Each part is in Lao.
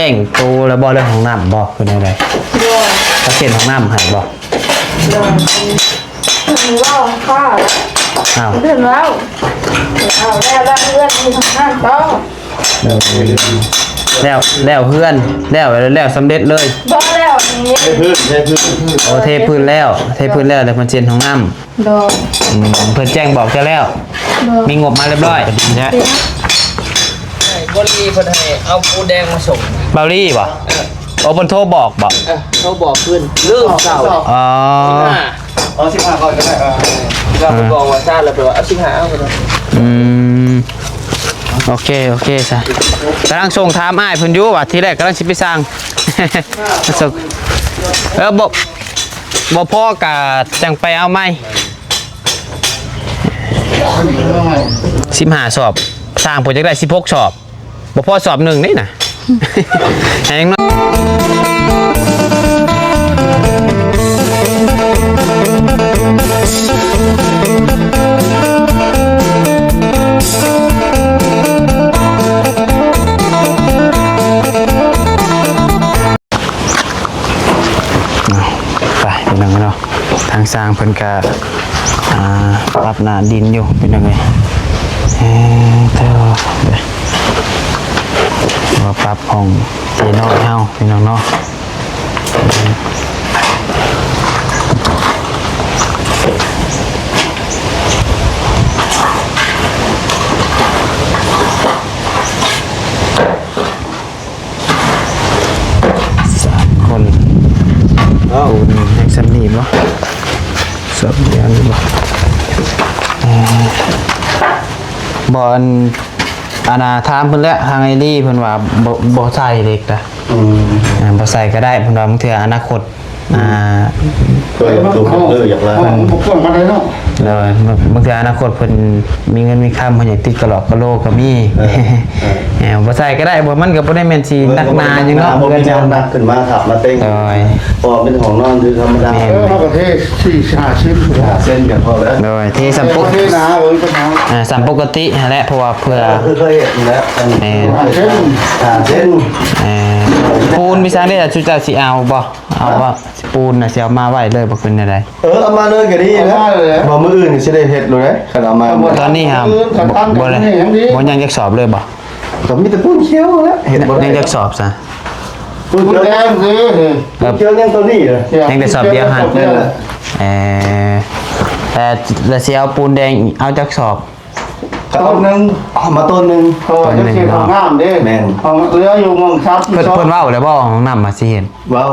ແຈ້ງໂຕແລ້ວບໍ່ ເລື່ອງຫ້ອງນ້ຳບໍ່ ຄືແນວໃດ? ໂດຍ ເຂົາເຊັນຫ້ອງນ້ຳໃຫ້ບໍ່? ໂດຍ ເພິ່ນເວົ້າຄ່າ ອ້າວ ເພິ່ນເວົ້າ ເອົາແລ້ວ ແລ້ວເຮືອນມີຫ້ອງນ້ຳບໍ່? ແລ້ວ ແລ້ວເຮືອນ ແລ້ວ ແລ້ວສຳເລັດເລີຍ? ບໍ່ແລ້ວນີ້ ເທພື້ນ ເທພື້ນ ໂອ້ ເທພື້ນແລ້ວ ເທພື້ນແລ້ວ ແລ້ວເພິ່ນເຊັນຫ້ອງນ້ຳ. ໂດຍ ອືມ ເພິ່ນແຈ້ງບອກເຈົ້າແລ້ວ? ໂດຍ ມີງົບມາຮຽບຮ້ອຍ? ເປັນຫຍັງ? ບໍ່ລີເພິ່ນໃຫ້ເອົາປູນແດງມາສົ່ງ. ເບົາລີບໍ່? ເອີ ໂອ້ ເພິ່ນໂທບອກບໍ່? ເອີ ໂທບອກຄືນເລື່ອງເຊົ້າ. ອໍ ເອົາສິບຫ້າກ່ອນກໍໄດ້. ເອີ ເວລາເພິ່ນບອກວ່າຊາດແລ້ວ ເພິ່ນວ່າເອົາສິບຫ້າເອົາກໍໄດ້. ອືມ ໂອເຄ ໂອເຄຊະ. ກຳລັງສົ່ງຖາມອ້າຍເພິ່ນຢູ່ວ່າ ທີແລກກຳລັງຊິໄປສັ່ງ ເອີ ບໍ່ ບໍ່ພໍກະຈັ່ງໄປເອົາໃໝ່. ສິບຫ້າສອບ ຊ່າງເພິ່ນຢາກໄດ້ສິບຫົກສອບ ບໍ່ພໍສອບໜຶ່ງນີ້ນະ. ແຮງເນາະ. ໄປພີ່ນ້ອງເນາະ ທາງຊ່າງເພິ່ນກະ ອ່າ ປັບໜ້າດິນຢູ່ພີ່ນ້ອງເອີຍ. ເອີ ເຈົ້າ ເອີ ວ່າປັບຫ້ອງເຈ້ນ້ອຍເຮົາພີ່ນ້ອງເນາະ. ສາມຄົນ. ເອົ້າ ປູນຍັງສ່ຳນີ້ບໍ່? ສອບດຽວນີ້ບໍ່? ເອີ ບໍ່ ອັນ ອັນນ່າ ຖາມເພິ່ນແລ້ວ ທາງໄອລີເພິ່ນວ່າບໍ່ ບໍ່ໃສ່ເຫຼັກນະ. ອືມ ອ່າ ບໍ່ໃສ່ກໍໄດ້ ເພິ່ນວ່າບາງເທື່ອອະນາຄົດ ອ່າ ເອີ ຢາກໄດ້ ເອີ ມັນບໍ່ເຄື່ອງປານໃດເນາະ. ໂດຍ ບາງເທື່ອອະນາຄົດເພິ່ນມີເງິນມີຄຳ ເພິ່ນຢາກຕິດກະຫຼອກກະໂຫຼກໍມີ. ເອີ ເອີ ເອີ ບໍ່ໃສ່ກໍໄດ້ ບໍ່ ມັນກໍບໍ່ໄດ້ແມ່ນຊິໜັກໜາຫຍັງເນາະ ບໍ່ມີແນວໜັກຂຶ້ນມາທັບມາເຕັງ. ໂດຍ ເພາະວ່າເປັນຫ້ອງນອນຄືທຳມະດາ. ແມ່ນ ເອີ ເຮົາກໍເທສີ່ຫ້າເຊັນ ຫ້າເຊັນກໍພໍແລ້ວ. ໂດຍ ເທສ່ຳປົກ ເທໜາ ເອີ ກໍໜາ ອ່າ ສ່ຳປົກກະຕິຫັ້ນແຫຼະ ເພາະວ່າເພື່ອ ເອີ ຄືເຄີຍເຮັດຫັ້ນແຫຼະ. ແມ່ນ ຫ້າເຊັນ ຫ້າເຊັນ. ເອີ ປູນມີສັງເດ ຊຸເຈົ້າຊິເອົາບໍ່? ເອົາບໍ່? ປູນນະຊິເອົາມາໄວ້ເລີຍບໍ່ ຄືແນວໃດ? ເອີ ເອົາມາເລີຍກໍດີແລ້ວ ເອົາມາເລີຍ ວ່າມື້ອື່ນຊິໄດ້ເຮັດໂລດເດ້ ຄັນເອົາມາ. ຕອນນີ້ຫາ ບໍ່ ບໍ່ຍັງຈັກສອບເລີຍບໍ່? ກໍມີແຕ່ປູນຂຽວແຫຼະ ເຮັດບໍ່ໄດ້. ຍັງຈັກສອບຊະ? ປູນຂຽວແດງຊິ ປູນຂຽວຍັງຕົວນີ້ເດີ ຍັງແຕ່ສອບດຽວຫັ້ນ. ເອີ ແຕ່ລະຊິເອົາປູນແດງ ເອົາຈັກສອບ? ກໍເອົາໜຶ່ງ ເອົາມາຕົ້ນໜຶ່ງ ເອີ ຈັກຊິເຂົ້າງາມເດ້. ແມ່ນ ເອົາເຫຼືອຢູ່ໝ່ອງສັບ ເພິ່ນ ເພິ່ນເວົ້າແລ້ວບໍ່ ຫ້ອງນ້ຳມາຊິເຮັດ? ເວົ້າ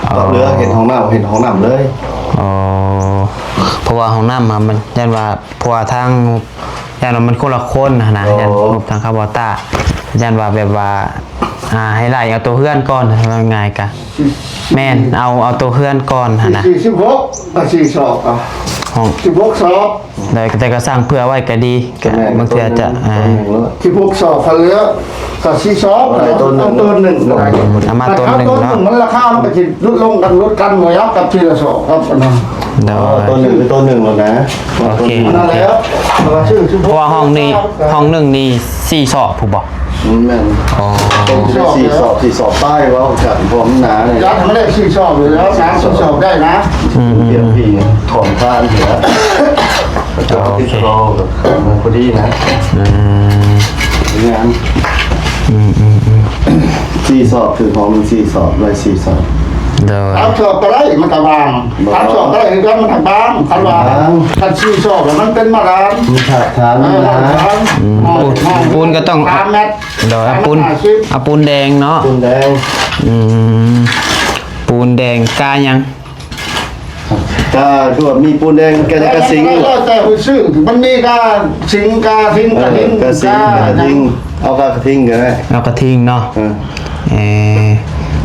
ເອີ ກໍເຫຼືອເຮັດຫ້ອງນ້ຳ ເຮັດຫ້ອງນ້ຳເລີຍ. ອໍ ເພາະວ່າຫ້ອງນ້ຳມັນ ຢ້ານວ່າ ເພາະວ່າທາງ ຢ້ານວ່າມັນຄົນລະຄົນຫັ້ນນະ. ອໍ ຢ້ານງົບທາງຄາວບໍ່ຕ້າ ຢ້ານວ່າແບບວ່າ ອ່າ ໃຫ້ໄລ່ເອົາໂຕເຮືອນກ່ອນ ເວົ້າງ່າຍກະ ແມ່ນ ເອົາ ເອົາໂຕເຮືອນກ່ອນຫັ້ນນະ. ສີ່ສິບຫົກ ກໍສີ່ສອບ ອ່ະ ຫ້ອງ ສິບຫົກສອບ ແຕ່ກໍສ້າງເຜື່ອໄວ້ກໍດີ. ກໍແມ່ນ ບາງເທື່ອຈະ ອ່າ ສິບຫົກສອບ ຄັນເຫຼືອກໍສີ່ສອບ ເອົາໂຕໜຶ່ງ ເອົາໂຕໜຶ່ງກໍໄດ້. ເອົາມາໂຕໜຶ່ງເນາະ ມັນລາຄາມັນກໍຊິຫຼຸດລົງກັນ ຫຼຸດກັນ ບໍ່ຢາກກັບທີລະສອບ ກັບອັນນັ້ນ. ໂດຍ ເອົາໂຕໜຶ່ງຄືໂຕໜຶ່ງໂລດນະ. ໂອເຄ ນັ້ນແຫຼະ ເພາະວ່າຊື່ ເພາະວ່າຫ້ອງນີ້ ຫ້ອງໜຶ່ງນີ້ສີ່ສອບພຸ້ນບໍ່? ອືມ ແມ່ນ. ອໍ ຕ້ອງໄດ້ສີ່ສອບ ສີ່ສອບປາຍ ເວົ້າກັນ ເພາະມັນໜານີ້ ຈັດໃຫ້ມັນໄດ້ສີ່ສອບຢູ່ແລ້ວ ສາມສີ່ສອບໄດ້ນະ. ອືມ ອືມ ອືມ ຖອນທານເຫືອ ໂອເຄ ຕິດຄໍກັບມັນພໍດີນະ. ອືມ ງາມ ອືມ ອືມ ອືມ ສີ່ສອບ ຄືຂອງມັນສີ່ສອບ ໄດ້ສີ່ສອບ. ໂດຍ ສາມສອບກໍໄດ້ ມັນກໍບາງ. ບໍ່ ສາມສອບກໍໄດ້ຄືກັນ ມັນຫາກບາງ. ຄັນວ່າ ບາງ ຄັນສີ່ສອບແລ້ວມັນເປັນມາດານ ມັນຂາດຖານ ເອີ ມັນໜາ. ມາດານ ອືມ ໂອ້ ປູນ ປູນກໍຕ້ອງ ສາມແມັດ ໂດຍ ເອົາປູນ ສາມແມັດຫ້າສິບ ເອົາປູນແດງເນາະ. ປູນແດງ ອືມ ປູນແດງກາຫຍັງ? ກາຄືວ່າມີປູນແດງ ກາ ກາສິງ ແລ້ວແຕ່ຜູ້ຊື້ ມັນມີກາສິງ ກາສິງ ເອີ ກາຫິນ ກາສິງ ກາຫຍັງ ກາທິງ ເອົາກາກະທິງກໍໄດ້ ເອົາກະທິງເນາະ. ເອີ ເອີ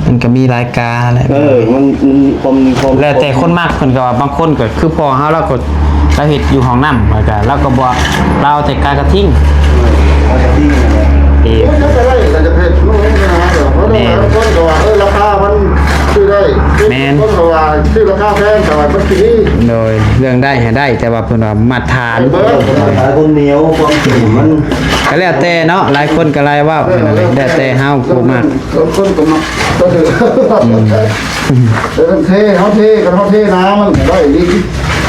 ມັນກໍມີຫຼາຍກາແຫຼະ. ເອີ ມັນ ມັນຄວາມ ຄວາມ ແລ້ວແຕ່ຄົນມັກ ເພິ່ນກໍວ່າ ບາງຄົນກໍຄືພໍ່ເຮົາ ລາວກໍ ລາວເຮັດຢູ່ຫ້ອງນ້ຳ ແລ້ວກໍ ລາວກໍບໍ່ ລາວເອົາແຕ່ກາກະທິງ ເອີ ກາກະທິງນັ້ນແຫຼະ. ເອີ ມັນກໍໄດ້ ກໍຈະເຮັດ ມັນບໍ່ມີບັນຫາດອກ. ແມ່ນ ບາງຄົນກໍວ່າ ເອີ ລາຄາມັນຊື້ໄດ້. ແມ່ນ ບາງຄົນກໍວ່າຊື້ລາຄາແພງ ແຕ່ວ່າມັນຊິດີ. ໂດຍ ເລື່ອງໄດ້ຫາໄດ້ ແຕ່ວ່າເພິ່ນວ່າມາດຖານ ເອີ ມາດຖານຄວາມໜຽວ ຄວາມເຂັ້ມມັນ ກໍແລ້ວແຕ່ເນາະ ຫຼາຍຄົນກໍຫຼາຍເວົ້າ ເອີ ແລ້ວແຕ່ເຮົາຜູ້ມັກ ບາງຄົນກໍມັກ ກໍຖື ອືມ ເອີ ເທ ເຮົາເທ ຄັນເຮົາເທນາ ມັນກໍໄດ້ດີ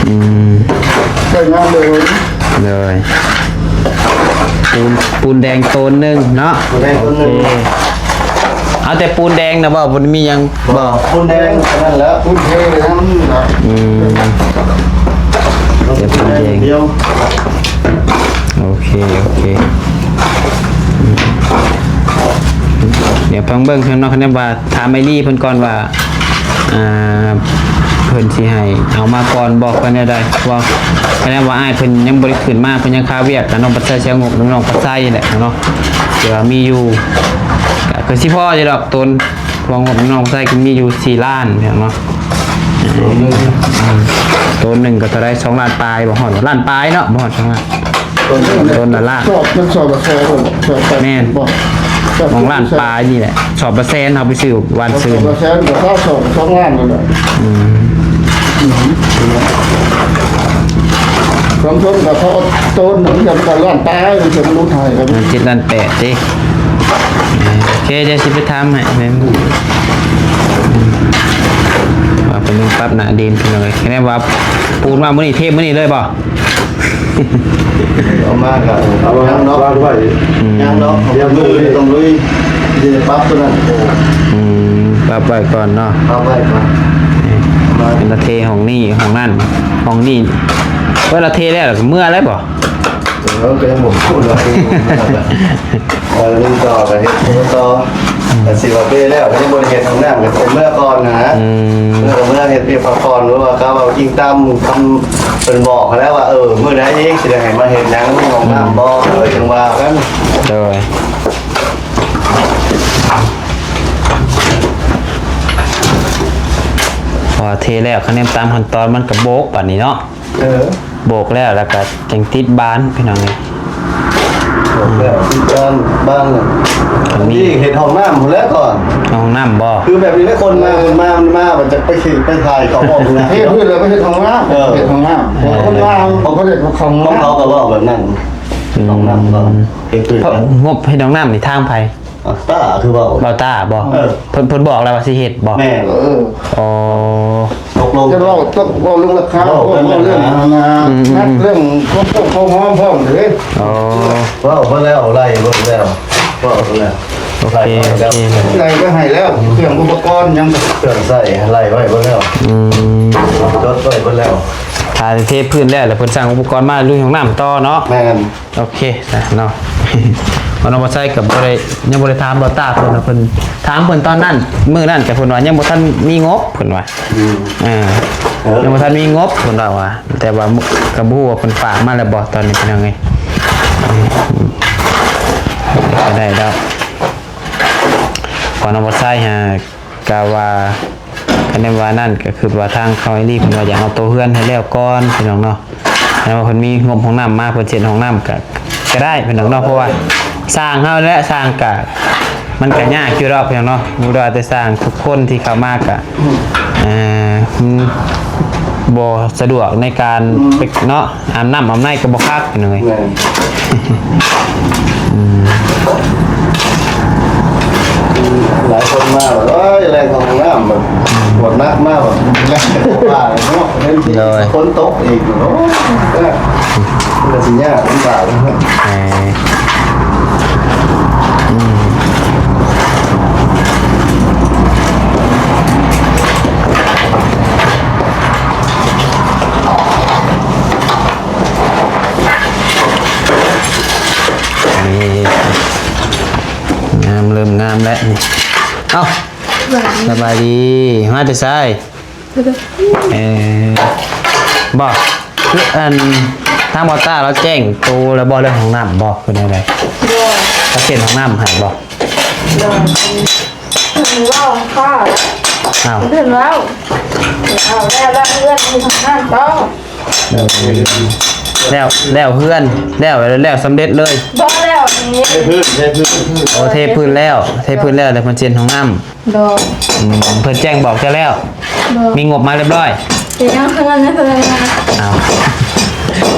ອືມ ໃຊ້ງານເລີຍ ໂດຍ ປູນ ປູນແດງໂຕນໜຶ່ງເນາະ ປູນແດງໂຕນໜຶ່ງ ໂອເຄ ເອົາແຕ່ປູນແດງນະບໍ່? ບໍ່ໄດ້ມີຫຍັງບໍ່? ປູນແດງເທົ່ານັ້ນແຫຼະ ປູນເທເທົ່ານັ້ນນະ ອືມ ແຕ່ປູນແດງ ໂອເຄ ໂອເຄ ດຽວຟັງເບິ່ງເນາະ ຄັນວ່າຖາມອ້າຍລີເພິ່ນກ່ອນວ່າ ອ່າ ເພິ່ນຊິໃຫ້ເອົາມາກ່ອນບໍ່ ຄືແນວໃດ ເພາະວ່າ ຄັນວ່າອ້າຍເພິ່ນຍັງບໍ່ໄດ້ຂຶ້ນມາ ເພິ່ນຍັງຄາວຽກກັບນ້ອງປັດໄຊ ເຊຍງົບ ນ້ອງປັດໄຊນີ້ແຫຼະເນາະ ທີ່ວ່າມີຢູ່ ກໍຄືຊິພໍຢູ່ດອກ ໂຕນ ພວກງົບນ້ອງໃຊ້ກໍມີຢູ່ສີ່ລ້ານເນາະ ໂຕໜຶ່ງກໍເທົ່າໃດ ສອງລ້ານປາຍ ບໍ່ຮອດລ້ານປາຍເນາະ ບໍ່ຮອດສອງລ້ານ ໂຕນໜຶ່ງ ໂຕນລະລ້ານ ຊອບ ມັນຊອບລະແສນ ຊອບ ແມ່ນ ບໍ່ ຂອງລ້ານປາຍນີ້ແຫຼະ ຊອບລະແສນ ເຮົາໄປຊື້ວານຊືນ ຊອບລະແສນກໍຊອບ ສອງລ້ານນັ້ນແຫຼະ ອືມ ສອງຄົນກໍເທົ່າໂຕນໜຶ່ງ ກໍລ້ານປາຍ ມັນຈະມາຫຼຸດໃຫ້ກໍມີ ເຈັດລ້ານແປດເດ້ ໂອເຄ ດຽວຊິໄປຖາມໃຫ້ແມ່ນ ວ່າເພິ່ນຍັງປັບໜ້າດິນພີ່ນ້ອງເອີຍ ແນວວ່າປູນມາມື້ນີ້ ເທມື້ນີ້ເລີຍບໍ່? ເອົາມາກໍເອົາຍັງເນາະ ວາງໄວ້ ອືມ ຍັງເນາະ ຍັງ ຕ້ອງລຸຍ ຕ້ອງລຸຍ ຊິປັບຕົວນັ້ນ ອືມ ປັບໄວ້ກ່ອນເນາະ ປັບໄວ້ກ່ອນ ເປັນລະເທຫ້ອງນີ້ ຫ້ອງນັ້ນ ຫ້ອງນີ້ ເວລາເທແລ້ວ ແລ້ວກໍເມືອແລ້ວບໍ່? ເອີ ກໍຍັງບໍ່ຮູ້ເນາະ ເອີ ເຮັດຕໍ່ ກໍເຮັດຕໍ່ ອືມ ກໍຊິວ່າເປແລ້ວ ກໍຍັງບໍ່ໄດ້ເຮັດຫ້ອງນ້ຳ ກໍເມືອກ່ອນນະ ອືມ ເອີ ເມືອເຮັດວຽກພັກຜ່ອນ ຫຼືວ່າກະເວົ້າຈິງຕາມຄຳເພິ່ນບອກຫັ້ນແຫຼະວ່າ ເອີ ມື້ໃດອີກຊິໄດ້ໃຫ້ມາເຮັດຫຍັງ ຫ້ອງນ້ຳບໍ່ ອືມ ເອີ ຈັ່ງວ່າກັນ ໂດຍ ພໍເທແລ້ວ ຄັນແມ່ນຕາມຂັ້ນຕອນມັນກໍໂບກບາດນີ້ເນາະ ເອີ ໂບກແລ້ວ ແລ້ວກໍຈັ່ງຕິດບານພີ່ນ້ອງເອີຍ ໂບກແລ້ວຕິດບານ ບານ ອັນນີ້ ນີ້ເຮັດຫ້ອງນ້ຳພຸ້ນແຫຼະກ່ອນ ຫ້ອງນ້ຳບໍ່? ຄືແບບນີ້ແຫຼະ ຄົນມາ ເອີ ຄົນມາ ມັນມາ ມັນຈະໄປເຮັດ ໄປຖ່າຍເຂົາອອກນະ ເຮັດພື້ນແລ້ວໄປເຮັດຫ້ອງນ້ຳ ເອີ ເຮັດຫ້ອງນ້ຳ ເອີ ຄົນງາມ ເຂົາເຮັດຂອງ ຂອງເຂົາກໍເວົ້າແບບນັ້ນ ອືມ ຫ້ອງນ້ຳກໍເຮັດພື້ນ ງົບເຮັດຫ້ອງນ້ຳນີ້ທາງໃຜ? ອ່າ ຕາຄືເວົ້າ ເວົ້າຕາບໍ່? ເອີ ເພິ່ນ ເພິ່ນບອກແລ້ວວ່າຊິເຮັດບໍ່? ແມ່ນ ເອີ ອໍ ຕົກລົງ ຈະເວົ້າ ຕ້ອງເວົ້າເລື່ອງລາຄາ ເວົ້າກັນ ເວົ້າເລື່ອງອັນນະ ອືມ ນັດເລື່ອງຄວາມໂອ້ຄວາມຫອມພ້ອມເດ້ ອໍ ເວົ້າໄປແລ້ວ ໄລ່ເບິ່ງແລ້ວ ເວົ້າໄປແລ້ວ ໂອເຄ ໂອເຄ ໄລ່ໄປໃຫ້ແລ້ວ ເຄື່ອງອຸປະກອນຫຍັງ ເຄື່ອງໃຊ້ໄລ່ໄວ້ເບິດແລ້ວ ອືມ ຈົດໄວ້ເບິດແລ້ວ ຖ້າເທພື້ນແລ້ວ ແລ້ວເພິ່ນສັ່ງອຸປະກອນມາລຸຍຫ້ອງນ້ຳຕໍ່ເນາະ ແມ່ນ ໂອເຄ ຊະເນາະ ເພາະນ້ອງບໍ່ໃຊ້ກໍບໍ່ໄດ້ ຍັງບໍ່ໄດ້ຖາມບໍ່ຕາເພິ່ນວ່າ ເພິ່ນ ຖາມເພິ່ນຕອນນັ້ນ ມື້ນັ້ນກໍເພິ່ນວ່າຍັງບໍ່ທັນມີງົບ ເພິ່ນວ່າ ອືມ ອ່າ ເອີ ຍັງບໍ່ທັນມີງົບ ເພິ່ນວ່າ ແຕ່ວ່າກໍບໍ່ຮູ້ວ່າເພິ່ນຝາກມາແລ້ວບໍ່ ຕອນນີ້ພີ່ນ້ອງເອີຍ ກໍໄດ້ດອກ ເພາະນ້ອງບໍ່ໃຊ້ຫາ ກະວ່າ ຄັນແມ່ນວ່ານັ້ນ ກະຄິດວ່າທາງເຂົາອີ່ຫຼີ ເພິ່ນວ່າຢາກເອົາໂຕເຮືອນໃຫ້ແລ້ວກ່ອນ ພີ່ນ້ອງເນາະ ຄັນວ່າເພິ່ນມີງົບຫ້ອງນ້ຳມາ ເພິ່ນຊິເຮັດຫ້ອງນ້ຳກະ ກະໄດ້ ພີ່ນ້ອງເນາະ ເພາະວ່າຊ່າງເຮົາແຫຼະ ຊ່າງກະ ມັນກະຍາກຢູ່ດອກ ພີ່ນ້ອງເນາະ ບໍ່ວ່າແຕ່ຊ່າງທຸກຄົນທີ່ເຂົ້າມາກະ ເອີ ມັນບໍ່ສະດວກໃນການ ອືມ ໄປເນາະ ອາບນ້ຳອາບໃນກໍບໍ່ຄັກ ພີ່ນ້ອງເອີຍ ແມ່ນ ອືມ ຫຼາຍຄົນມາ ໂອ້ຍ ແລ່ນເຂົ້າຫ້ອງນ້ຳ ແບບ ອືມ ປວດໜັກມາ ແບບ ວ່າເນາະ ໂດຍ ຝົນຕົກອີກ ໂອ້ຍ ມັນກໍຊິຍາກລຳບາກ ເອີ ອືມ ນີ້ ງາມ ເລີ່ມງາມແລ້ວນີ້ ເອົ້າ ສະບາຍດີ ມາແຕ່ໃສ? ເອີ ບໍ່ ຄືອັນ ທາງບໍ່ຕ້າລາວແຈ້ງໂຕແລ້ວບໍ່ ເລື່ອງຫ້ອງນ້ຳບໍ່ ຄືແນວໃດ? ບໍ່ ລາວເຮັດຫ້ອງນ້ຳໃຫ້ບໍ່? ບໍ່ ເພິ່ນເວົ້າຂ້າ ອ້າວ ເພິ່ນເວົ້າ ເອົາແລ້ວ ແລ້ວເຮືອນມີຫ້ອງນ້ຳບໍ່? ແລ້ວ ແລ້ວເຮືອນ ແລ້ວ ແລ້ວສຳເລັດເລີຍ? ບໍ່ແລ້ວນີ້ ເທພື້ນ ເທພື້ນ ໂອ້ ເທພື້ນແລ້ວ ເທພື້ນແລ້ວ ແລ້ວເພິ່ນຊິເຮັດຫ້ອງນ້ຳ ໂດຍ ອືມ ເພິ່ນແຈ້ງບອກເຈົ້າແລ້ວ? ໂດຍ ມີງົບມາຮຽບຮ້ອຍ? ຍັງ ເພິ່ນຍັງ ເພິ່ນຍັງ ອ້າວ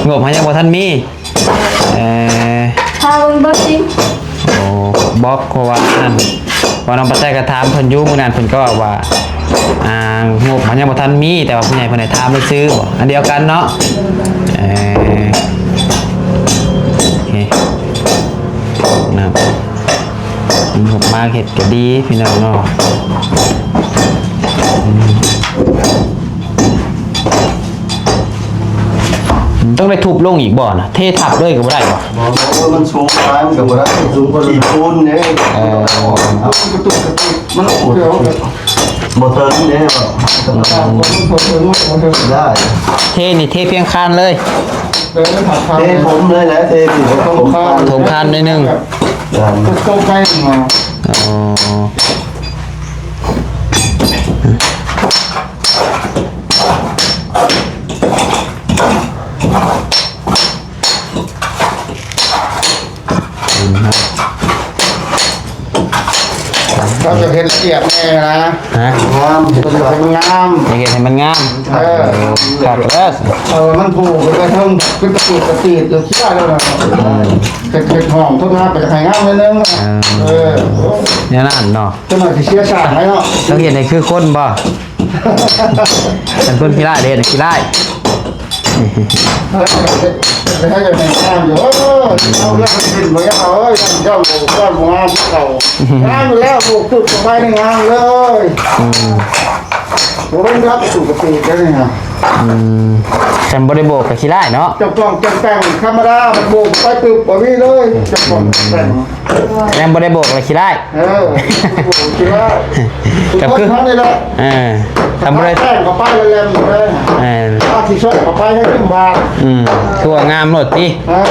ງົບເຮົາຍັງບໍ່ທັນມີ ເອີ ຖ້າເບິ່ງຕົວຈິງ. ໂອ້ ບໍ່ ເພາະວ່າອັນນັ້ນ ວ່ານ້ອງປາແຕກກໍຖາມເພິ່ນຢູ່ມື້ນັ້ນ ເພິ່ນກໍເວົ້າວ່າ ອ່າ ງົບມັນຍັງບໍ່ທັນມີ ແຕ່ວ່າຜູ້ໃຫຍ່ເພິ່ນໃຫ້ຖາມຊື່ໆບໍ ອັນດຽວກັນເນາະ. ເອີ ໂອເຄ ນຳ ງົບມາເຮັດກໍດີພີ່ນ້ອງເນາະ. ອືມ ຕ້ອງໄດ້ທຸບລົງອີກບໍ່ນະ? ເທທັບເລີຍກໍບໍ່ໄດ້ບໍ່? ບໍ່ ບໍ່ ມັນສູງຫຼາຍ ມັນກໍບໍ່ໄດ້ ສູງກວ່າຂີ້ຝຸ່ນເດ້. ເອີ ມັນກະຕຸກກະຕິກ ມັນບໍ່ເຖິງເດ້. ບໍ່ເຖິງບໍ່ເຖິງ ບໍ່ເຖິງ ບໍ່ເຖິງ ໄດ້ ເທນີ້ເທພຽງຄານເລີຍ. ເອີ ເທຖົມເລີຍແຫຼະ ເທນີ້ ຖົມຄານ ຖົມຄານໜ້ອຍໜຶ່ງ. ເອີ ຕົກໃກ້ມາ ອໍ. ເຮົາຈະເຮັດລະອຽດແດ່ນະ. ຮະ? ງາມ ເຮັດໃຫ້ມັນງາມ. ຢາກເຮັດໃຫ້ມັນງາມ. ເອີ ຄັກແລ້ວ. ເອີ ມັນຜູກໄປເທິງ ເປັນກະຕຸກກະຕິກຢູ່ຂີ້ລ້າຍແລ້ວນະ. ອືມ ເຮັດ ເຮັດຫ້ອງທົ່ງນາໄປໃຫ້ງາມໜ້ອຍໜຶ່ງ. ເອີ ເອີ ແນວນັ້ນເນາະ. ຈັກໜ້ອຍຊິເສຍສ້າງໃຫ້ເນາະ. ຕ້ອງເຮັດໃຫ້ຄືຄົນບໍ່? ຄັນຄົນຂີ້ລ້າຍເດ້ ຂີ້ລ້າຍ. ເອີ ເຮັດໃຫ້ງາມຢູ່. ເອີ ເອົາເລື່ອງກິນບໍ່ເອົາ. ເອີຍ ເຈົ້າ ເຈົ້າບໍ່ງາມເຂົາ ງາມຢູ່ແລ້ວ. ໂອ້ ຄືສະບາຍງາມເລີຍ. ອືມ ບໍ່ເປັນດອກ ສຸກະຕິໄດ້ນີ້. ອືມ ຄັນບໍ່ໄດ້ໂບກກໍຂີ້ລ້າຍເນາະ. ຈັບຕ້ອງຈັບແຕ່ງທຳມະດາ ມັນໂບກໄປປຶບບໍ່ມີເລີຍ. ຈັບຕ້ອງຈັບແຕ່ງ ແມ່ນບໍ່ໄດ້ໂບກແລ້ວຂີ້ລ້າຍ. ເອີ ໂບກຂີ້ລ້າຍ ກໍຄື ເອີ ທຳບໍ່ໄດ້ແຕ່ງກໍໄປແລ້ວແຫຼະ. ເອີ ຖ້າຊິຊ່ອຍກໍໄປໃຫ້ຂຶ້ນບາດ. ອືມ ຄືວ່າງາມໂລດຕິ. ອ່າ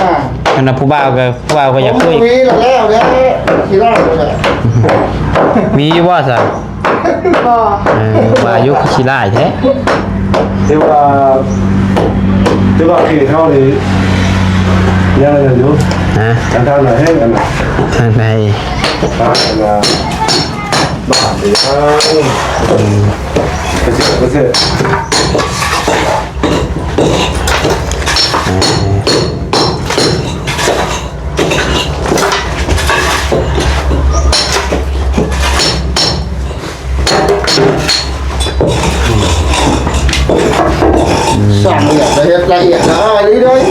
ອັນນັ້ນຜູ້ບ່າວກໍ ຜູ້ບ່າວກໍຢາກຄຸຍ. ມີແລ້ວແຫຼະ ຂີ້ລ້າຍແຫຼະ. ມີຢູ່ບໍ່ຊະ? ບໍ່. ເອີ ວ່າຢູ່ຂີ້ລ້າຍແທ້. ຖືວ່າ ຖືວ່າເຂດເຮົານີ້ຍັງນັ້ນຢູ່. ຮະ? ທາງ ທາງໃດແຮງອັນນັ້ນ ທາງໃດ? ທາງອັນນ່າ ບ້ານນີ້. ອືມ ໄປເສດ ໄປເສດ. ເອີ ຊ່າງວຽກລະເຮັດລະອຽດລະອາຍເລີຍ.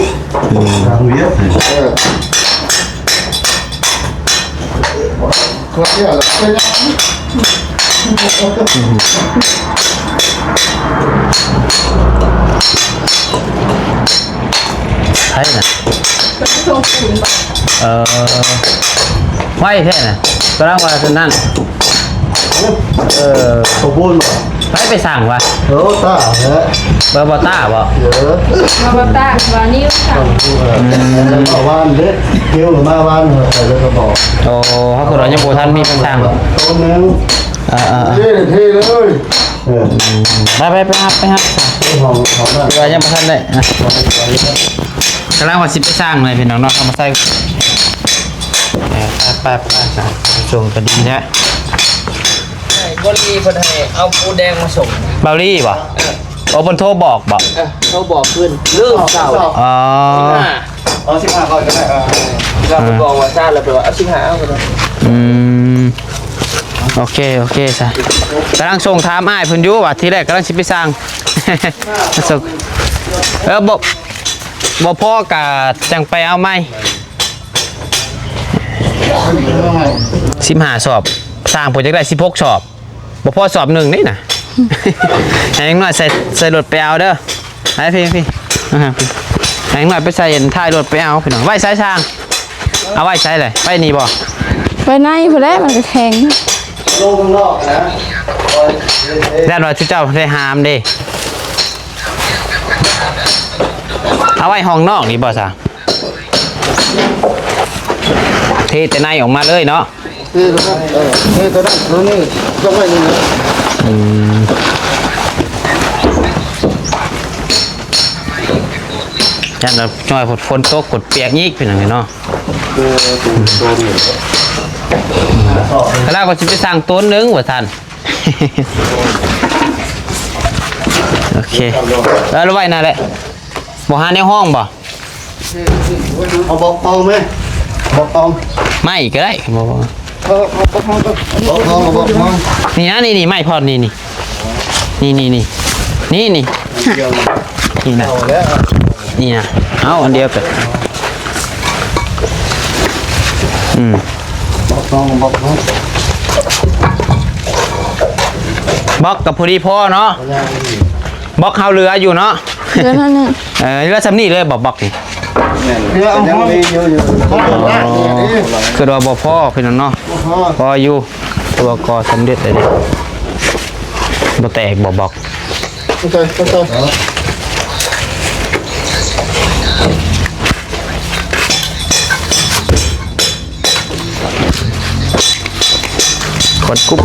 ອືມ ຊ່າງວຽກ. ເອີ ຄົນດຽວລະເປັນຫຍັງ? ໃຜນະ? ໄປສົ່ງປູນບໍ່? ເອີ ໄວແທ້ນະ. ກຳລັງວ່າຊັ້ນນັ້ນ. ເອີ ສົມບູນບໍ່? ໃຜໄປສ້າງວະ? ໂອ້ ຕາແຫຼະ. ເບີບໍ່ຕາບໍ່? ເອີ ບໍ່ຕາວ່ານິ້ວສັ່ງ. ອືມ ເວົ້າວານເດ້ ເຮັວມາວານ ເຮົາໃສ່ລົດກະບອກ. ໂອ້ ເຮົາຄືວ່າຍັງບໍ່ທັນມີໄປສ້າງ ໂຕໜຶ່ງ. ເອີໆ ເທ່ເລີຍ. ເອີ ໄປໆ ໄປຮັບ ໄປຮັບ. ຫ້ອງ ຫ້ອງນັ້ນ ຄືວ່າຍັງບໍ່ທັນໄດ້. ອ່ະ ກຳລັງວ່າຊິໄປສ້າງເລີຍພີ່ນ້ອງເນາະ. ເອົາມາໃສ່ ເອີ ໄປໆ ໄປ ສົ່ງກໍດີແທ້. ບໍ່ລີເພິ່ນໃຫ້ເອົາປູແດງມາສົ່ງ. ເບົາລີບໍ່? ເອີ ໂອ້ ເພິ່ນໂທບອກບໍ່? ເອີ ໂທບອກຄືນເລື່ອງເຊົ້າ. ອໍ ສິບຫ້າ ເອົາສິບຫ້າກ່ອນກໍໄດ້. ເອີ ເອີ ບອກວ່າຊາດແລ້ວ ເພິ່ນວ່າເອົາສິບຫ້າເອົາກໍໄດ້. ອືມ ໂອເຄ ໂອເຄຊະ. ກຳລັງສົ່ງຖາມອ້າຍເພິ່ນຢູ່ວ່າ ທີແລກກຳລັງຊິໄປສ້າງ ສົ່ງ. ເອີ ບໍ່ ບໍ່ພໍກໍຈັ່ງໄປເອົາໃໝ່. ສິບຫ້າສອບ ສ້າງເພິ່ນຢາກໄດ້ສິບຫົກສອບ. ບໍ່ພໍສອບໜຶ່ງນີ້ນະ. ໃຫ້ເດັກນ້ອຍໃສ່ ໃສ່ລົດໄປເອົາເດີ. ໄປພີ້ ພີ້ ອ່າ ໃຫ້ເດັກນ້ອຍໄປໃສ່ທ້າຍລົດໄປເອົາ ພີ່ນ້ອງ. ໄວ້ໃສຊ່າງ? ເອົາໄວ້ໃສເລີຍ? ໄວ້ນີ້ບໍ່? ໄວ້ໃນພຸ້ນແຫຼະ ມັນກໍແຂງ. ລົງຂ້າງນອກນະ ຢ້ານວ່າເຈົ້າໄດ້ຫາມເດ້. ເອົາໄວ້ຫ້ອງນອກນີ້ບໍ່ຊະ? ເທແຕ່ໃນອອກມາເລີຍເນາະ. ເອີ ເອີ ເອີ ໂຕນັ້ນ ໂຕນີ້ ຢອກໄວ້ນີ້ນະ. ອືມ ຢ້ານວ່າໜ້ອຍຝົນ ຝົນຕົກ ຝົນປຽກອີກ ເປັນຫຍັງເນາະ. ເອີ ໂຕນີ້ ກະລາກໍຊິໄປສ້າງໂຕນໜຶ່ງວ່າຊັ້ນ. ໂອເຄ ເອີ ລະໄວ້ນັ້ນແຫຼະ. ບໍ່ຫາແນວຮອງບໍ່? ເອົາບອກເປົ່າແມ. ບອກເອົາ ໄມ້ກໍໄດ້ ບໍ່ ເອີ ບອກເອົາ ບອກເອົາ ບອກເອົາ ນີ້ນະ ນີ້ໆ ໄມ້ພອນ ນີ້ໆ ນີ້ໆ ນີ້ ນີ້ ນີ້ ນີ້ ນີ້ນະ ເອົາແລ້ວ ນີ້ນະ ເອົາອັນດຽວກັນ ອືມ ບອກເອົາ ບອກເອົາ ບອກກໍພໍດີພໍເນາະ ບອກເຮົາເຫຼືອຢູ່ເນາະ ເດືອນເທົ່ານັ້ນ ເອີ ເຫຼືອສ່ຳນີ້ເລີຍບໍ່ ບອກນີ້ ແມ່ນ ເຫຼືອເອົາ ຍັງມີຢູ່ ຢູ່ ອໍ ຄືວ່າບໍ່ພໍພີ່ນ້ອງເນາະ ບໍ່ພໍ ພໍຢູ່ ແຕ່ວ່າກໍສຳເລັດແລ້ວເດ້ ບໍ່ແຕກບໍ່ ບອກ ເຂົ້າໃຈ ເຂົ້າໃຈ ຄວັນກຸບ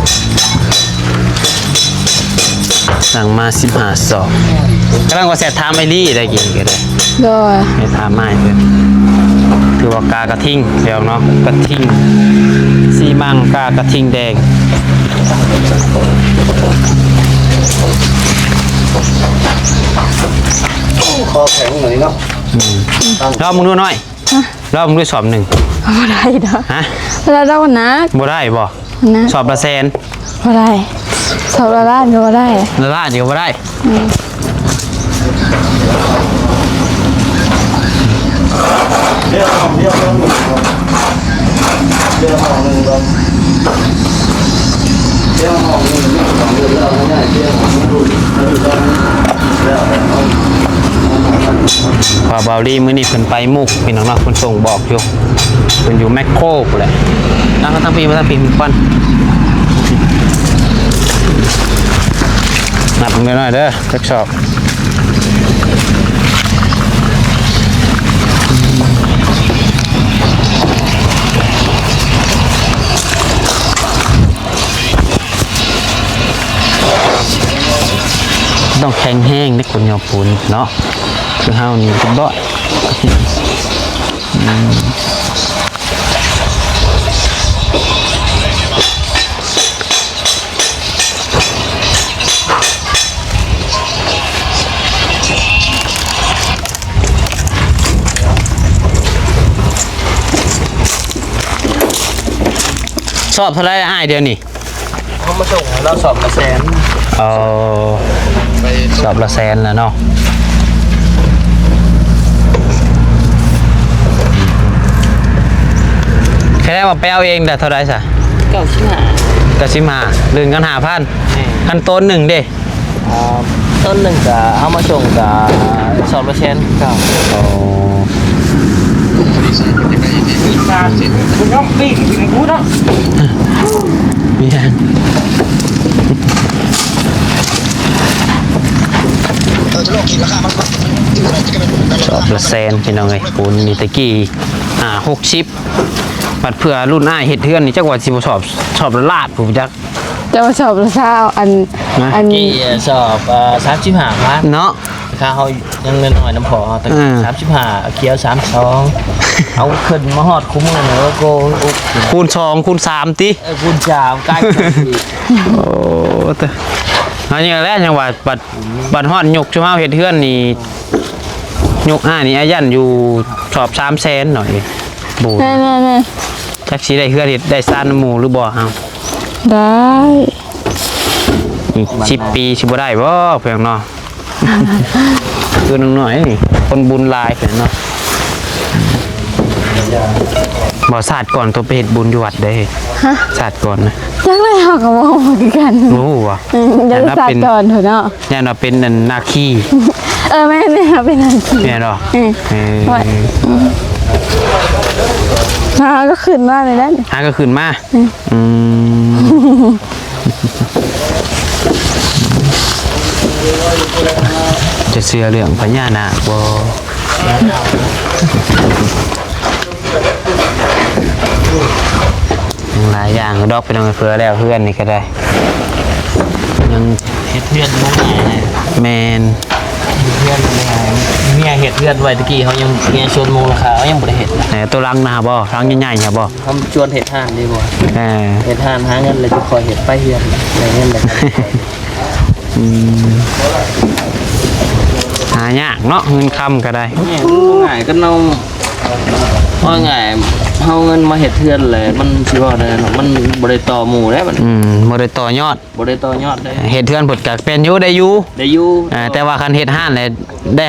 ສັ່ງມາສິບຫ້າຊອງ ກຳລັງວ່າແຊດຖາມໄອລີໄດ້ກິນກໍໄດ້ ໂດຍ ໃຫ້ຖາມອ້າຍເພິ່ນ ຖືວ່າກາກະທິງແລ້ວເນາະ ກະທິງ ຊີມັງກາກະທິງແດງ ຄໍແຂງເລີຍເນາະ ອືມ ລອງເບິ່ງດູໜ້ອຍ ຮະ ລອງເບິ່ງດູສອບໜຶ່ງ ບໍ່ໄດ້ດອກ ຮະ ບໍ່ໄດ້ດອກນະ ບໍ່ໄດ້ບໍ່? ນະ ສອບລະແສນ ບໍ່ໄດ້ ສອບລະລ້ານກໍບໍ່ໄດ້ ລະລ້ານກໍບໍ່ໄດ້ ອືມ ວ່າບ່າວລີມື້ນີ້ເພິ່ນໄປມຸກ ພີ່ນ້ອງເນາະ ເພິ່ນສົ່ງບອກຢູ່ ເພິ່ນຢູ່ແມັກໂຄພຸ້ນແຫຼະ ນັ່ງທາງພີ້ ມາທາງພີ້ກ່ອນ ນັບເບິ່ງໜ້ອຍເດີ ຈັກສອບ ຕ້ອງແຂງແຮງເດ້ຄົນຍົກປູນເນາະ ຄືເຮົານີ້ເປັນບໍ່ ອືມ ສອບເທົ່າໃດອ້າຍດຽວນີ້? ເຮົາມາສົ່ງໃຫ້ລາວສອບລະແສນ ເອີ ສອບລະແສນແລ້ວເນາະ ແສດງວ່າໄປເອົາເອງໄດ້ເທົ່າໃດຊະ? ເກົ້າສິບຫ້າ ເກົ້າສິບຫ້າ ລື່ນກັນຫ້າພັນ ແມ່ນ ຄັນໂຕນໜຶ່ງເດ້? ອ່າ ຕົ້ນໜຶ່ງກະເອົາມາສົ່ງກະສອງເປີເຊັນເກົ່າ. ໂອ້ ມີການ ບໍ່ຍອມປີ້ງ ປີ້ງກູເນາະ ມີຫຍັງ ສອບລະແສນ ພີ່ນ້ອງເອີຍ ປູນນີ້ແຕ່ກີ້ ຫ້າຫົກສິບ ບັດເພື່ອລຸ້ນອ້າຍເຮັດເຮືອນນີ້ ຈັກວ່າຊິບໍ່ສອບ ສອບລະລາດ ຜູ້ຈັກ ເຈົ້າວ່າສອບລະຊາວ ອັນ ນະ ອັນ ກີ້ສອບ ເອີ ສາມສິບຫ້າພັນເນາະ ຄ່າເຮົາຍັງນ້ອຍໆນຳພໍ່ເຮົາ ເອີ ສາມສິບຫ້າ ຂຽວສາມສອງ ເອົາຂຶ້ນມາຮອດຄູ່ມື້ນີ້ ໂອ້ໂຫ ຄູນສອງ ຄູນສາມຕິ ເອີ ຄູນສາມ ກາຍເປັນສີ່ ໂອ້ ຕະ ອັນນີ້ແຫຼະ ຍັງວ່າບັດ ບັດຮອດຍຸກຊຸມເຮົາເຮັດເຮືອນນີ້ ຍຸກອ້າຍນີ້ອາຢັນຢູ່ສອບສາມແສນເນາະ ໂອ້ ແມ່ນໆໆ ຈັກຊິໄດ້ເຮືອນເຮັດໄດ້ຊານນຳໝູ່ຫຼືບໍ່ເຮົາ ໄດ້ ອີກສິບປີຊິບໍ່ໄດ້ບໍ່ ເພື່ອນເນາະ ຄືນ້ອງນ້ອຍນີ້ ຄົນບຸນຫຼາຍເພິ່ນເນາະ ບໍ່ ຊາດກ່ອນໂຕໄປເຮັດບຸນຢູ່ວັດເດ້ ຮະ ຊາດກ່ອນນະ ຈັກແລ້ວ ເຮົາກໍບໍ່ຮູ້ຄືກັນ ບໍ່ຮູ້ຫວາ ອືມ ຢ່າງຊາດກ່ອນພຸ້ນເນາະ ຢ້ານວ່າເປັນອັນນາຄີ ເອີ ແມ່ນໆ ເຮົາເປັນນາຄີ ແມ່ນບໍ່ ເອີ ເອີ ໂອ້ຍ ອືມ ຫາກໍຂຶ້ນມາເລີຍນະ ຫາກໍຂຶ້ນມາ ອືມ ອືມ ຈະເຊື່ອເລື່ອງພະຍານາກບໍ່? ຍັງຫຼາຍຢ່າງດອກ ພີ່ນ້ອງ ເພື່ອແລ້ວເຮືອນນີ້ກໍໄດ້ ຍັງເຮັດເຮືອນບໍ່ງ່າຍນະ ແມ່ນ ເຮັດເຮືອນບໍ່ງ່າຍ ເມຍເຮັດເຮືອນໄວ້ ແຕ່ກີ້ເຮົາຍັງ ເມຍຊວນມຸງລາຄາ ເຮົາຍັງບໍ່ໄດ້ເຮັດ ແຕ່ໂຕຫຼັງນະບໍ່? ຫຼັງໃຫຍ່ໆຫັ້ນບໍ່? ເຮົາຊວນເຮັດຮ້ານນີ້ບໍ່? ເອີ ເຮັດຮ້ານຫາເງິນ ແລ້ວຈະຄ່ອຍເຮັດໄປເຮືອນ ໄດ້ເງິນແລ້ວ ອືມ ຫາຍາກເນາະ ເງິນຄຳກໍໄດ້ ແມ່ນ ມັນບໍ່ງ່າຍກັນເນາະ ວ່າງ່າຍ ເຮົາເງິນມາເຮັດເຮືອນແຫຼະ ມັນຊິເວົ້າແນວໃດເນາະ ມັນບໍ່ໄດ້ຕໍ່ໝູ່ເດ້ບັດນີ້ ອືມ ບໍ່ໄດ້ຕໍ່ຍອດ ບໍ່ໄດ້ຕໍ່ຍອດເດ້ ເຮັດເຮືອນເພິ່ນກະແມ່ນຢູ່ ໄດ້ຢູ່ ໄດ້ຢູ່ ອ່າ ແຕ່ວ່າຄັນເຮັດຮ້ານແຫຼະ ໄດ້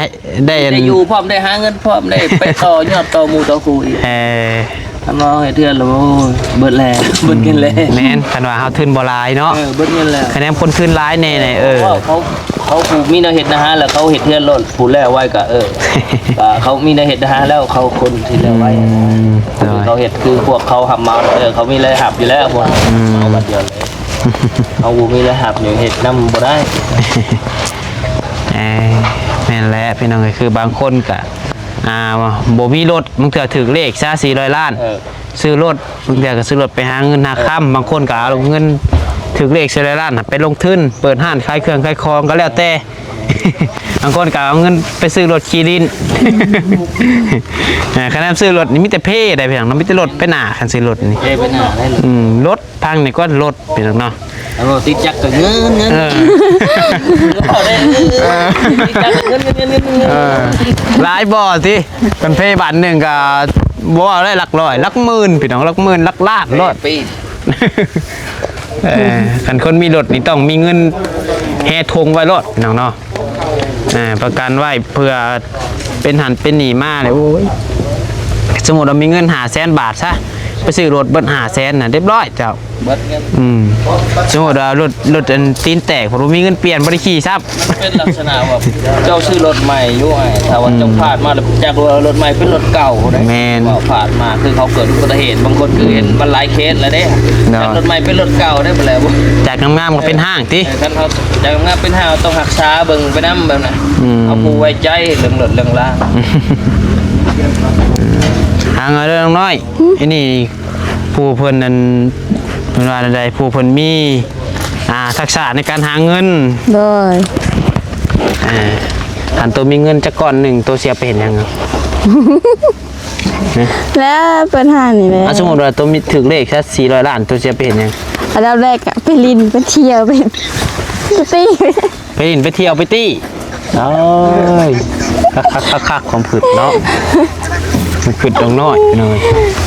ໄດ້ ໄດ້ຢູ່ພ້ອມ ໄດ້ຫາເງິນພ້ອມ ໄດ້ໄປຕໍ່ຍອດຕໍ່ໝູ່ຕໍ່ຄູ່ອີກ ເອີ ຄັນວ່າເຮັດເຮືອນແລ້ວ ໂອ້ຍ ເບິດແລ້ວ ເບິດເງິນແລ້ວ ແມ່ນ ຄັນວ່າເຮົາທຶນບໍ່ຫຼາຍເນາະ ເອີ ເບິດເງິນແລ້ວ ຄະແນນຄົນທຶນຫຼາຍແດ່ ເອີ ເຂົາ ເຂົາຜູ້ມີແນວເຮັດນາຫາ ແລ້ວເຂົາເຮັດເຮືອນໂລດ ຜູ້ແລ້ວໄວກໍ ເອີ ກໍເຂົາມີແນວເຮັດນາຫາ ແລ້ວເຂົາຄົນທີ່ແລ້ວໄວ ອືມ ໂດຍ ເຂົາເຮັດຄືພວກເຂົາຮັບເໝົາ ເອີ ເຂົາມີລາຍຮັບຢູ່ແລ້ວ ພວກ ອືມ ເອົາບັດດຽວເລີຍ ເຮົາບໍ່ມີລາຍຮັບນີ້ເຮັດນຳບໍ່ໄດ້ ເອີ ແມ່ນແຫຼະພີ່ນ້ອງເອີຍ ຄືບາງຄົນກະ ອ່າ ບໍ່ມີລົດ ບາງເທື່ອຖືກເລກຊະ ສີ່ຮ້ອຍລ້ານ ເອີ ຊື້ລົດ ບາງເທື່ອກໍຊື້ລົດໄປຫາເງິນຫາຄຳ ເອີ ບາງຄົນກໍເອົາເງິນຖືກເລກສີ່ຮ້ອຍລ້ານ ໄປລົງທຶນ ເປີດຮ້ານຂາຍເຄື່ອງຂາຍຂອງກໍແລ້ວແຕ່ ບາງຄົນກໍເອົາເງິນໄປຊື້ລົດຂີ່ຫຼິ້ນ ເອີ ຄັນແມ່ນຊື້ລົດນີ້ມີແຕ່ເພໄດ໋ພີ່ນ້ອງເນາະ ມີແຕ່ລົດໄປໜ້າ ຄັນຊື້ລົດນີ້ ເພໄປໜ້າໄດ້ ອືມ ລົດ ພັງນີ້ກໍລົດ ພີ່ນ້ອງເນາະ ເອົາລົດຕິດຈັກກໍເງິນ ເງິນ ເອີ ເອົາໄດ້ ເອີ ຕິດຈັກກໍເງິນ ເງິນ ເງິນ ເງິນ ເອີ ຫຼາຍບໍ່ຕິ ຄັນເພບາດໜຶ່ງກໍບໍ່ເວົ້າໄດ້ ຫຼັກຮ້ອຍ ຫຼັກໝື່ນ ພີ່ນ້ອງ ຫຼັກໝື່ນ ຫຼັກລ້ານໂລດ ເພປີ ເອີ ຄັນຄົນມີລົດນີ້ຕ້ອງມີເງິນແຮ່ຖົງໄວ້ໂລດ ພີ່ນ້ອງເນາະ ເອີ ປະກັນໄວ້ເພື່ອເປັນຫັ້ນເປັນນີ້ມາແລ້ວ ໂອ້ຍ ສົມມຸດວ່າມີເງິນຫ້າແສນບາດຊະ ໄປຊື້ລົດເບິດຫ້າແສນນະ ຮຽບຮ້ອຍເຈົ້າ ເບິດເງິນ ອືມ ສົມມຸດວ່າລົດ ລົດອັນຕີນແຕກ ບໍ່ມີເງິນປ່ຽນ ບໍ່ໄດ້ຂີ່ຊ້ຳ ມັນເປັນລັກສະນະວ່າເຈົ້າຊື້ລົດໃໝ່ຢູ່ ຖ້າວ່າເຈົ້າ ອືມ ພາດມາແລ້ວ ຈັກວ່າລົດໃໝ່ເປັນລົດເກົ່າໄດ໋ ແມ່ນ ວ່າພາດມາ ຄືເຂົາເກີດອຸບັດຕິເຫດ ບາງຄົນຄືເຫັນມັນຫຼາຍເຄສແລ້ວເດ້ ເນາະ ຈັກລົດໃໝ່ເປັນລົດເກົ່າໄດ້ ບໍ່ແລ້ວ ຈັກງາມໆກໍເປັນຮ້າງຕິ ເອີ ຄັນເຮົາຈັກງາມເປັນຮ້າງ ເຮົາຕ້ອງຮັກສາເບິ່ງໄປນຳແບບນັ້ນ ອືມ ເຮົາຜູ້ໄວ້ໃຈເລື່ອງລົດເລື່ອງລາ ຫາເງິນເດີ້ນ້ອງນ້ອຍ ອັນນີ້ ຜູ້ເພິ່ນນັ້ນ ເພິ່ນວ່າແນວໃດ ຜູ້ເພິ່ນມີ ອ່າ ທັກສະໃນການຫາເງິນ ໂດຍ ເອີ ຄັນໂຕມີເງິນຈັກກ້ອນໜຶ່ງ ໂຕຊິເອົາໄປເຮັດຫຍັງ? ແລ້ວເພິ່ນຫານີ້ແຫຼະ ອ່າ ສົມມຸດວ່າໂຕມີ ຖືກເລກຊະສີ່ຮ້ອຍລ້ານ ໂຕຊິເອົາໄປເຮັດຫຍັງ? ອັນດັບແລກກະໄປຫຼິ້ນ ໄປທ່ຽວ ໄປ ໄປຕີ ໄປຫຼິ້ນໄປທ່ຽວໄປຕີ້ ໂອ້ຍ ຄັກໆໆໆ ຄວາມຄິດເນາະ ຄວາມຄິດນ້ອງນ້ອຍ ພີ່ນ້ອງ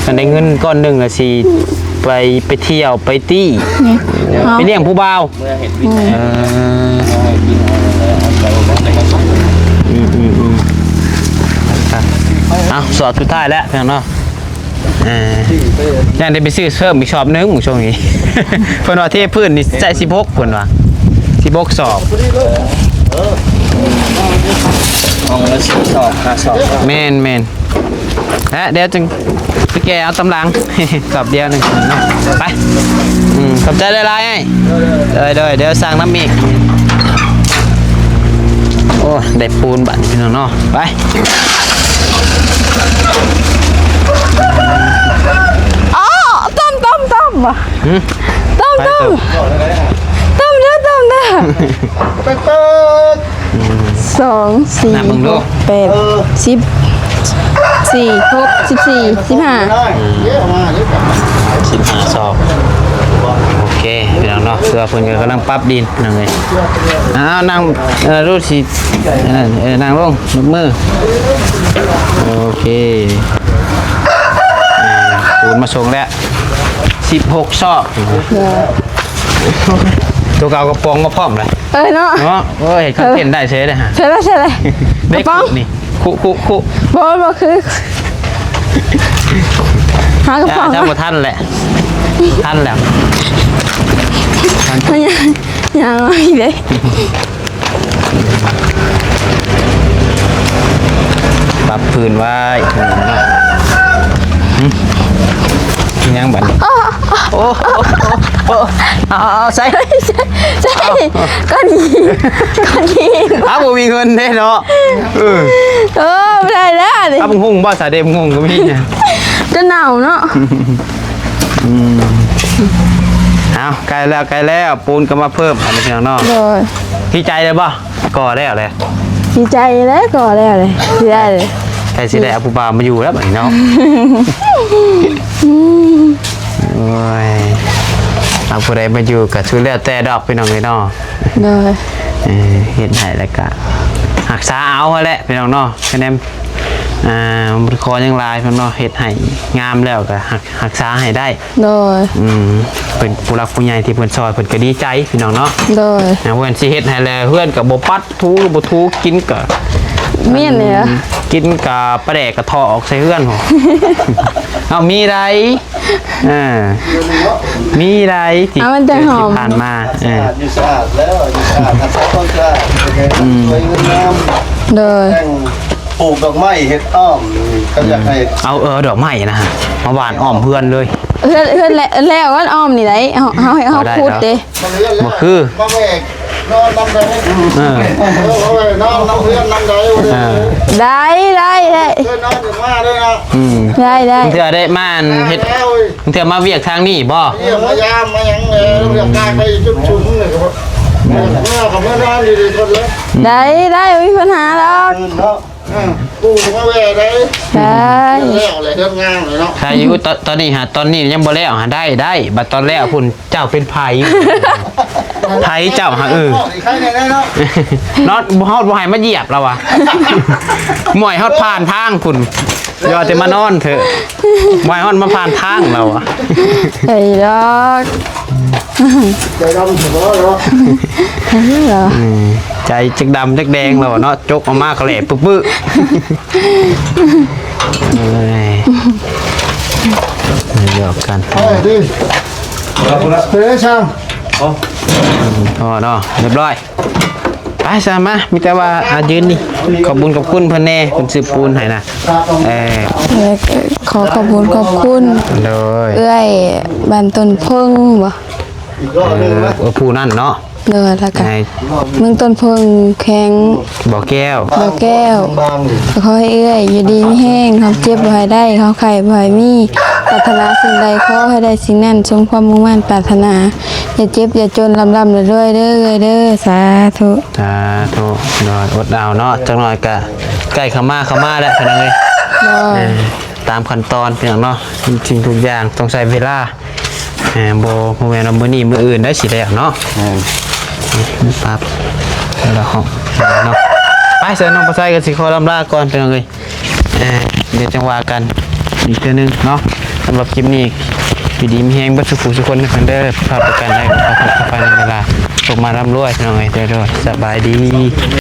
ຄັນໄດ້ເງິນກ້ອນໜຶ່ງລະຊິໄປ ໄປທ່ຽວໄປຕີ້ ໄປລ້ຽງຜູ້ບ່າວ ເອີ ອືມໆໆ ເອົາ ສອບສຸດທ້າຍແລ້ວ ພີ່ນ້ອງເນາະ. ເອີ ຍັງໄດ້ໄປຊື້ເພີ່ມອີກຊອບໜຶ່ງ ຊ່ວງນີ້ ເພິ່ນວ່າເທພື້ນນີ້ໃຊ້ສິບຫົກ ເພິ່ນວ່າສິບຫົກຊອບ ຫ້ອງລະສິບຊອບ ຫ້າຊອບ ແມ່ນໆ ແລະດຽວຈຶ່ງໄປແກ່ເອົາຕຳຫຼັງ ຊອບດຽວໜຶ່ງ ໄປ ອືມ ຂອບໃຈຫຼາຍໆ ອ້າຍ ໂດຍໆ ດຽວສັ່ງນຳອີກ ໂອ້ ໄດ້ປູນບາດນີ້ ພີ່ນ້ອງເນາະ ໄປ. ອໍ ຕົ້ມ ຕົ້ມ ຕົ້ມ ຫຶ? ຕົ້ມ ຕົ້ມ ຕົ້ມເດີ ຕົ້ມເດີ ເປີດ ເປີດ ອືມ ສອງ ສີ່ ຫົກ ແປດ ເອີ ສິບ ສີ່ ຫົກ ສິບສີ່ ສິບຫ້າ ອືມ ສິບຫ້າຊອກ ໂອເຄ ພີ່ນ້ອງເນາະ ຄືວ່າເພິ່ນກໍກຳລັງປັບດິນ ພີ່ນ້ອງເອີຍ ອ້າວ ນັ່ງ ເອີ ຮູ້ຊິ ເອີ ເອີ ນັ່ງລົງ ຍົກມື ໂອເຄ ອ່າ ປູນມາສົ່ງແລ້ວ ສິບຫົກຊອກ ໂຕເກົ່າກະປ໋ອງມາພ້ອມເລີຍ ເອີເນາະ ເນາະ ໂອ້ຍ ຄອນເທັນໄດ້ເສີຍເດ້ ໃຊ່ລະ ໃຊ່ລະ ເດັກກະປ໋ອງນີ້ ຄຸ ຄຸ ຄຸ ບໍ່ ບໍ່ຄື ຫາກະປ໋ອງ ຈຳບໍ່ທັນແຫຼະ ທັນແລ້ວ ຍັງ ຍັງອີກເດ້ ປັບພື້ນໄວ້ ຫຶ ຫຍັງບັດນີ້ ໂອ້ ໂອ້ ໂອ້ ເອົາ ເອົາ ເອົາ ໃສ່ ໃສ່ ເອົາ ກ້ອນຫີນ ກ້ອນຫີນ ອ້າວ ບໍ່ມີເງິນເດ້ເນາະ ເອີ ເອີ ບໍ່ໄດ້ແລ້ວນີ້ ເອົາບັກຫຸ່ງບໍ່ ສາເດ ບັກຫຸ່ງກໍມີ ຈະເນົ່າເນາະ ອືມ ເອົາ ໃກ້ແລ້ວ ໃກ້ແລ້ວ ປູນກໍມາເພີ່ມ ອັນນີ້ພີ່ນ້ອງເນາະ ໂດຍ ດີໃຈເລີຍບໍ່? ກໍ່ແລ້ວແຫຼະ ດີໃຈແລ້ວ ກໍ່ແລ້ວແຫຼະ ຊິໄດ້ ໃກ້ຊິໄດ້ເອົາຜູ້ບ່າວມາຢູ່ແລ້ວບັດນີ້ເນາະ ໂອ້ຍ ເອົາຜູ້ໃດມາຢູ່ກະສຸດແລ້ວແຕ່ດອກ ພີ່ນ້ອງເອີຍເນາະ ໂດຍ ເອີ ເຮັດໃຫ້ແລ້ວກະຮັກສາເອົາຫັ້ນແຫຼະ ພີ່ນ້ອງເນາະ ຄະແນນ ອ່າ ບໍ່ຂໍຫຍັງຫຼາຍເພິ່ນເນາະ ເຮັດໃຫ້ງາມແລ້ວກໍຮັກ ຮັກສາໃຫ້ໄດ້. ໂດຍ. ອືມ ເປັນຜູ້ຫຼັກຜູ້ໃຫຍ່ທີ່ເພິ່ນຊ່ອຍ ເພິ່ນກໍດີໃຈພີ່ນ້ອງເນາະ. ໂດຍ. ອ່າ ເພິ່ນຊິເຮັດໃຫ້ແລ້ວ ເຮືອນກໍບໍ່ປັດ ຖູກໍບໍ່ຖູ ກິນກໍ ແມ່ນແຫຼະ ກິນກໍປາແດກກະເທາະອອກໃສ່ເຮືອນພຸ້ນ. ເອົາ ມີໃດ ເອີ ມີໃດທີ່ ເອົາ ມັນຈະຫອມ ທີ່ຜ່ານມາ ເອີ ຢູ່ສະອາດແລ້ວ ຢູ່ສະອາດ ຮັກສາຄວາມສະອາດ ອືມ ຊ່ວຍງາມ ໂດຍ ແຕ່ງ ປູກດອກໄມ້ເຮັດອ້ອມ ກໍຢາກໃຫ້ ເອົາ ເອີ ດອກໄມ້ນະ ມາຫວ່ານອ້ອມເຮືອນເລີຍ. ເຮືອນ ເຮືອນແລ້ວ ເຮືອນອ້ອມນີ້ໄດ໋ ເຮົາ ເຮົາ ເຮົາ ເຮົາ ເອົາໄດ້ ຂຸດເດີ ບໍ່ຄື ມາແວກນອນນຳໄດ້ ເອີ ເອີ ມາແວກນອນນຳເຮືອນນຳໃດ ເອີ ໄດ້ ໄດ້ ໄດ້ ເດີນນອນມາເດີນະ ອືມ ໄດ້ ໄດ້ ບາງເທື່ອໄດ້ມາອັນເຮັດ ບາງເທື່ອມາວຽກທາງນີ້ບໍ່? ວຽກມາຢາມມາຫຍັງແຫຼະ ວຽກກາຍໄປຈຸດຊຸມນີ້ກໍ ເມື່ອກໍເມື່ອນອນຢູ່ດີຄົນເລີຍ ໄດ້ ໄດ້ ບໍ່ມີບັນຫາດອກ ເນາະ. ອ່າ ປູມາແວ່ໄດ້ ໄດ້ ແລ້ວແຫຼະ ເຮັດງາມເລີຍເນາະ ໃຊ່ຢູ່ ຕອນ ຕອນນີ້ຫາ ຕອນນີ້ຍັງບໍ່ແລ້ວຫາ ໄດ້ ໄດ້ ບັດຕອນແລ້ວພຸ້ນ ເຈົ້າເປັນໃຜ ໃຜເຈົ້າຫາ ເອີ ໃຄແນ່ເນາະ ນອນ ບໍ່ຮອດ ບໍ່ໃຫ້ມາຢຽບລາວວ່າ ໝ້ອຍຮອດຜ່ານທາງພຸ້ນ ຢ່າແຕ່ມານອນເຖາະ ໝ້ອຍຮອດມາຜ່ານທາງລາວວ່າ ໃສ່ດອກ ໃຈດຳສະເພາະເນາະ ໃສ່ດອກ ອືມ ໃຈຈັກດຳຈັກແດງແລ້ວເນາະ ຈົກອອກມາກໍແຫຼະປຶບໆ ເອີຍ ຫຍອກກັນ ເອີ ດີ ເປັນໄງຊ່າງ ພໍເນາະ ຮຽບຮ້ອຍ ໄປຊະ ມາ ມີແຕ່ວ່າ ອ່າ ຢືນນີ້ ຂອບບຸນຂອບຄຸນເພິ່ນແດ່ ເພິ່ນຊື້ປູນໃຫ້ນະ ເອີ ແລະກໍຂໍຂອບບຸນຂອບຄຸນ ໂດຍ ເອື້ອຍບ້ານຕົ້ນເຜິ້ງບໍ ເອີ ເອີ ຜູ້ນັ້ນເນາະ ໂດຍ ແລ້ວກໍ ໃນ ເມືອງຕົ້ນເຜິ້ງ ແຂວງບໍ່ແກ້ວ ບໍ່ແກ້ວ ກໍຂໍໃຫ້ເອື້ອຍຢູ່ດີມີແຮງ ຄວາມເຈັບບໍ່ໃຫ້ໄດ້ ຄວາມໄຂ້ບໍ່ໃຫ້ມີ ປາດຖະໜາສິ່ງໃດຂໍໃຫ້ໄດ້ສິ່ງນັ້ນ ສົມຄວາມມຸ່ງໝັ້ນປາດຖະໜາ ຢ່າເຈັບຢ່າຈົນ ລ່ຳໆລວຍໆເດີເອື້ອຍເດີ ສາທຸ ສາທຸ ໂດຍ ອົດເອົາເນາະ ຈັກໜ້ອຍກະໃກ້ເຂົ້າມາ ເຂົ້າມາແລ້ວພີ່ນ້ອງເອີຍ ໂດຍ ເອີ ຕາມຂັ້ນຕອນພີ່ນ້ອງເນາະ ທຸກສິ່ງທຸກຢ່າງຕ້ອງໃຊ້ເວລາ ອ່າ ບໍ່ ບໍ່ແມ່ນວ່າມື້ນີ້ມື້ອື່ນໄດ້ຊິແລ້ວເນາະ ແມ່ນ ປັບ ແລ້ວເນາະ ໄປ ເຊີນ ນ້ອງປາໄຊກໍຊິຂໍລຳລາກ່ອນພີ່ນ້ອງເອີຍ ເອີ ດຽວຈັ່ງວ່າກັນອີກເທື່ອໜຶ່ງເນາະ ສຳລັບຄລິບນີ້ ຢູ່ດີມີແຮງເບິດສູ່ຜູ້ສູ່ຄົນເດີ ພາດປະການໃດກໍຂໍໂທດຂໍອະໄພໃນເວລາ ໂຊກມາລ່ຳລວຍພີ່ນ້ອງເອີຍ ໂດຍ ໂດຍ ສະບາຍດີ.